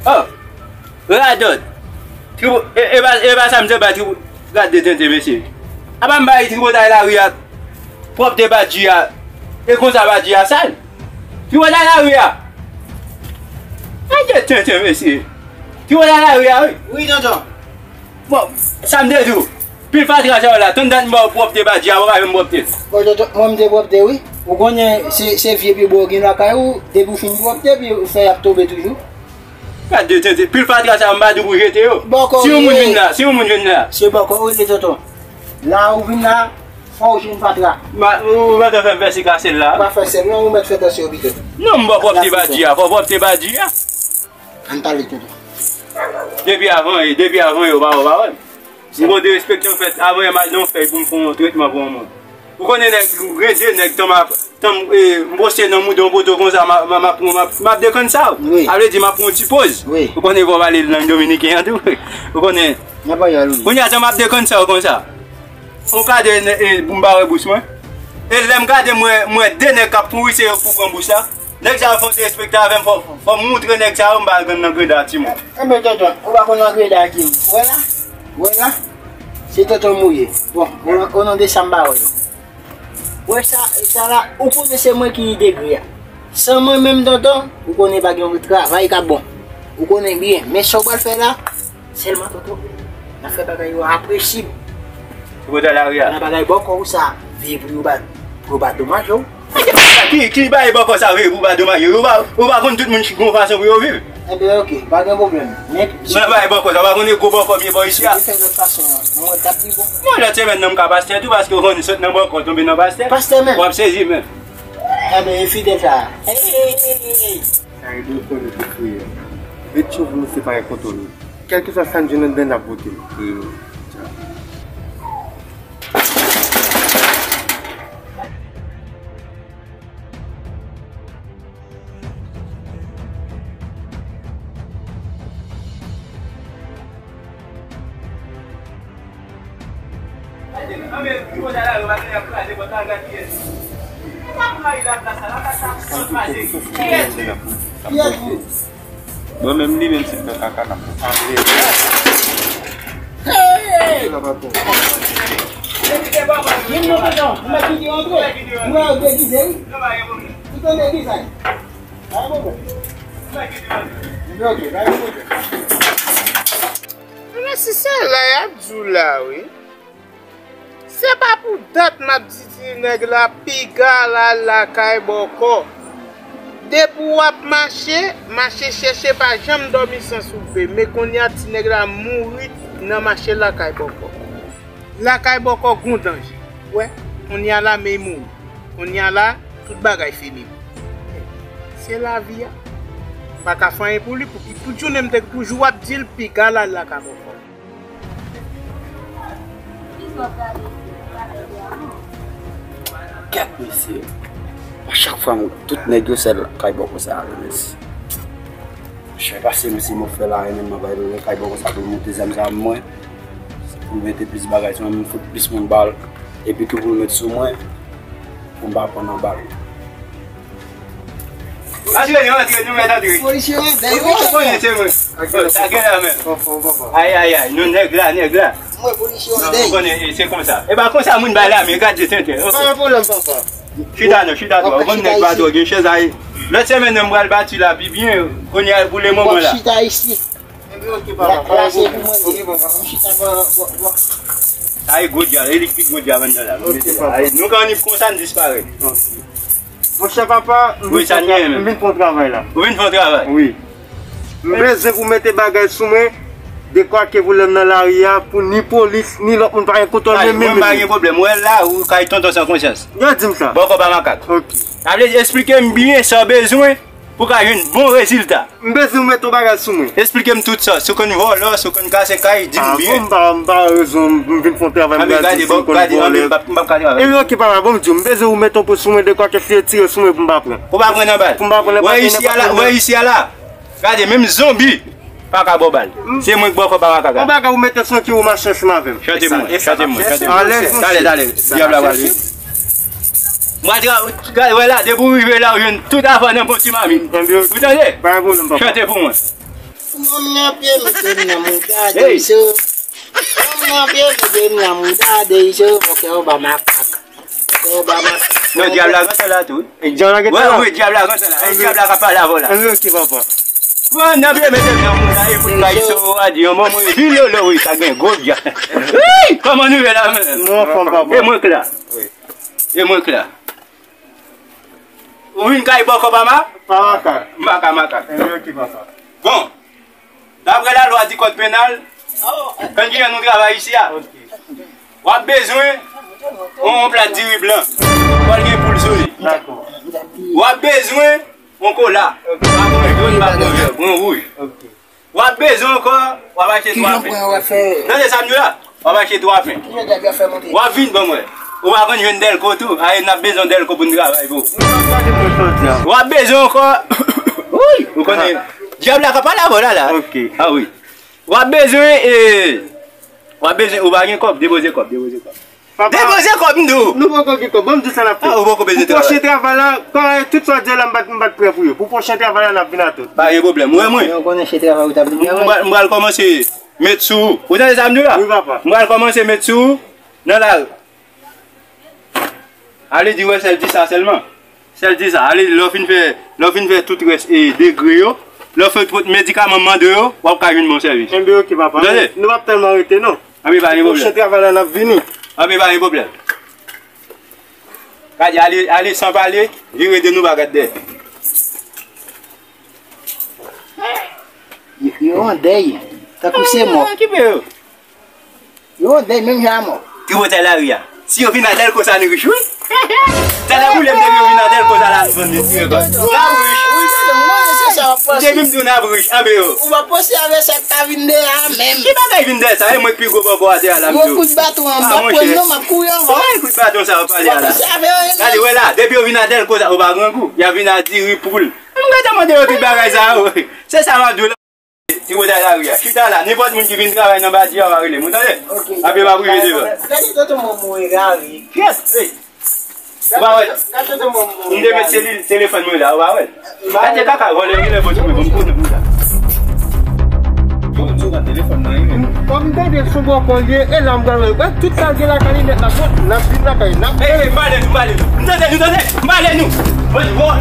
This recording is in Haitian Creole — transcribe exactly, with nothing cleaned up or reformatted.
Oh, radòt. Tribo, e, e pa, e pa sa m te bay tribo, gad de tenten, mesye. Apa m bay tripotay lari a, pwòpte badji a, e konsa badji a sal. Tripotay lari a. Gad de tenten, mesye. Tripotay lari a, wi. Wi, tonton. Bon, sa m te di w. Pil fatra sa yo la, tann dat m ba w pwòpte badji a, ou pa jwenn pwòpte. Bon, tonton, mwen m te pwòpte, wi. Ou konnen, se, se vye pi bon gen lakay ou, depi w fin pwòpte, pi fèy ap tonbe toujou. Gad de tenten, pil fatra sa yo, m pa di w pou jete yo. Bòkò, si yon moun vin la, si yon moun vin la. Se bòkò, wi, tonton. La ou vin la, fò w jwenn fatra. Ma, ou mèt fè m fè sik a sèl la. Pa fè sèl, non, ou mèt fè tansyon pito. Non, m ba w pwòpte badji a, fò pwòpte badji a. Ann pale, tonton. Depi avan, e, depi avan, yo pa, yo pa wè m. M gon derespekte, anfèt, avan yè m al nan yon fèy pou m fè yon tretman pou yon moun. Ou konnen nèg, gen de nèg, tan m ap, tan m, e, m poste nan mouda yon poto konsa, m ap, m ap, m ap, m ap dekann sa. Wi. Sa vle di, m ap pran yon ti poz. Wi. Ou konnen fò pale lang dominiken an tou. Ou konnen. Nan panyòl, wi. Kounye a, tan m ap dekann sa konsa. Ou gade, e, pou m pa wè bous mwen. E lè m gade, m wè, m wè de nèg k ap kouri, se yo k pou pran bous la. Nèg sa yo fè yon derespekte avè m, fò, fò m moutre nèg sa yo m pa al nan greda timoun. Enben, tonton, ou pa konn nan greda timoun. Ou wè la? Ou wè la? Se tonton m ou ye. Bon, o, o non de sa m pa wè yo. Ou wè sa, sa la, ou konnen se mwen ki degre a. San mwen menm, tonton, ou konnen pa gen yon travay k ap bon. Ou konnen byen. Men sa w pral fè la, sèlman, tonton, n ap fè bagay yo apresib. Tripotay lari a. Nan bagay bòkò ou sa, veye pou yo pa, pou yo pa domaje w. Ki, ki bagay bòkò sa veye pou pa domaje yo? Yo pa, yo pa konn tout moun ki gon fason pou yo viv. Enben, oke, pa gen pwoblèm. Men, nan bagay bòkò sa, pa konnen gwo bòkò byen bò isi a. Yo fè lòt fason an. Mwen wè t ap pi bon. Mwen lòt semèn nan m ka pastè tou, paske w konn sot nan bòkò tonbe nan pastè. Pastè menm. W ap sezi menm. Enben, e fidèl sa. Ey, ey, ey, ey. Sa e dwe konnen pou friyè. Met chou pou nou separe kontwòl nou. Kèlkeswa sa n jwenn anndan n ap vote l. Friyè. Mwen menm li menm si m fè kaka n ap fè. Hey! Vin non tonton, m mèt kite w antre. M wè w degize wi. Ou te degize. Pa gen pwoblèm. Ok, pa gen pwoblèm. Mesi, se la y ap di w la wi. Se pa pou dat m ap di ti nèg la piga l al lakay bòkò. Depi w ap mache, mache chèche pa janm dòmi san soupe. Men kounye a ti nèg la mouri nan mache lakay bòkò. Lakay bòkò gon danje. Wè, kounye a la men mouri. Kounye a la, tout bagay fini. Se lavi a. Pa ka fè anyen pou li, pou ki tout jounen m te toujou ap di l piga l al lakay bòkò. Kèt mesye. A chak fwa m, tout nèg yo sèl kay bòkò sa a, mesye. Chè pase m si m ap fè la, e menm mwen bay lè kay bòkò sa pou l monte zam sa mwen. Pou l mete plis bagay sou mwen, m fout plis moun bal. Epi tou pou l met sou mwen, pou m pa pran nan bal. Antre, nou antre, nou mèt antre. Polisye yo, dèyè. Ou konnen se mwen. Sa gen la menm. Ay, ay, ay, nou nèg la, nèg la. Mwen, polisye yo, dèyè. Ou konnen, e, se konsa. E pa konsa moun bay la, men gad je tenten. Pa gen pwoblèm, papa. Chita non, chita non. Ou konn nèg pa twò gen chèz ay. Lòt semèn nan m pral bati la pi byen. Kounye a, pou le moman la. Chita isi. Epi, ok, papa. La, la, se pou mwen, ok, papa. M chita bò, bò, bò. Sa e gwo dyab, e li ki gwo dyab anndan la. Ok, papa. Ay, nou ka annik konsa, n disparèt. Ok. Monchè papa, m vin fè tra-, m vin fè yon travay la. Ou vin fè yon travay? Wi. M bezwen pou mete bagay sou mwen, dekwa ke voulè m nan lari a, pou ni polis, ni lòt moun pa gen kontwòl mwen menm. Mwen pa gen pwoblèm. Ou wè la, ou kay tonton san konsyans. Yo di m sa. Bòkò pa makak. Ok. Sa vle di, esplike m byen sa w bezwen pou w ka jwenn bon rezilta. M bezwen w mete yon bagay sou mwen. Esplike m tout sa. Si w konn vòlè, si w konn kase kay, di m byen. Ah, bon, m pa, m pa rezon, m vin fè yon travay, m gade, si m konn vòlè. Gade, m p ap, m p ap ka travay. Epi, ok, papa, bon, m di w, m bezwen w mete yon pòz sou mwen, dekwa ke si yo tire sou mwen pou m pa pran. Pou w pa pran nan bal. Pou m pa pran nan bal. Wè isi a la, wè isi a la. Gade, menm zonbi pa ka ba w bal. Se mwen k bòkò pa makak la. Yon bagay ou mete sou ki ou mache ansanm avè m. Chante pou mwen, chante pou mwen, chante pou mwen. Alèz, mesye. Talè, talè, dyab la pral vini. Mwen tra-, gade, wè la, depi w rive la, ou jwenn tout afè nan bon ti mamit. Ou tande? Pa gen pwoblèm, papa. Chante pou mwen. Nonm nan pye mete m nan mouda de iso. Nonm nan pye mete m nan mouda de iso. Fòkè Obama kak. Fòkè Obama kak. Non, dyab la gentan la tou. E dyab la gentan la? Wi, dyab la gentan la. E dyab la ka pale avè w la. Ann, ok, papa. Pran nan pye mete m nan mouda, e fout bay so a di yon manman e di lolo, wi, sa gen gwo dyab. Wi, kòman nou ye la menm? Non, anfòm, papa. E mwen k la. E mwen k la. Ou vin kay bòkò pa ma? Pa makak. Maka, makak. Ann, ok, papa. Bon. Daprè lalwa di kòd penal, kan gen nou travay isi a, w ap bezwen yon plat diri blan. Fò l gen poul sou li. Dakò. W ap bezwen yon kola. Pa pran jòn, pa pran vè, pran wouj. Ok. W ap bezwen ankò, w ap achte twa pen. Tande sa m di w la? W ap achte twa pen. W ap vin ban mwen. Ou pa konn jwenn dèlko tou? Aye, n ap bezwen dèlko pou n travay pou ou. W ap bezwen ankò. Wi, ou konnen. Dyab la ka pale avè w la, la. Ok. A wi. W ap bezwen, e, w ap bezwen, ou pa gen kòb, depoze kòb, depoze kòb. Papa, depoze kòb, m di w. Nou poko gen kòb, ban m di w sa n ap fè. A, ou poko bezwen travay. Pou pwochen travay la, kòrèk, tout sa w di la, m pa t, m pa t prè pou yo. Pou pwochen travay la, n ap vin a tout. Pa gen pwoblèm, ou wè mwen. Ou konnen chen travay ou t ap vin travay. M pral, m pral kòmanse met sou ou. Ou tande sa m di w la? Wi, papa. M pral kòmanse met sou ou nan lari. Ale di wè sèl di sa sèlman. Sèl di sa. Ale, lè w fin fè, lè w fin fè tout rès e degre yo, lè w fè tout medikaman mande yo, w ap ka jwenn bon sèvis. Enben, ok, papa. Tande? Nou p ap tèlman rete, non. Anben, pa gen pwoblèm. Pwochen travay la, n ap vini. Anben, pa gen pwoblèm. Gade, ale, ale san pale, vire de nou pa gad dèyè. Yo, yo an dèy, tankou se mò. Okipe yo. Yo, dèy menm jan a mò. Ki bòtay lari a? Si yo vin a dèlko sa, nou rich, wi. Talè boule m te gen vin a dèlko sa la, nou vann li ti rekòt. N ap rich. Wi, tande, m konnen se sa w ap panse. Depi m di w n ap rich, anbe yo. Ou pa panse avè sa k ka vin dèyè a menm. Ki bagay vin dèyè sa? E mwen k pi gwo bòkò atè a la, m di w. Gwo kout baton an, m pa pran non, m ap kouri anvan. Ki kout baton sa w ap pale a la? Ou pa panse avè anyen menm. Gade, wè la, depi yo vin a dèlko sa, ou pa grangou. Y ap vin a diri poul. M gentan mande yo tout bagay sa yo. Se sa m ap di w la. Ti bòtay lari a. Chita la. Nenpòt moun ki vin travay nan bati a, w a rele m. Ou tande? Ok. Apre m ap rive devan. Gade tonton Momo e lari. Pyès, ey. Ou pa wè? Gade tonton Momo. M te met seli-, telefòn mwen la, ou pa wè? Gade kaka, vòlè, vòlè, bon, bon, bon, bon, bon. Yo, m sou nan telefòn nan, wi. Kòm m tande sou bò kò l ye, e la m pral wè. Wè, tout sa l gen lakay li nèt la, bon, n ap vin lakay, n ap. Ey, ey, m ale nou, m ale nou. M tande nou, tande. M ale nou. Bon, bon.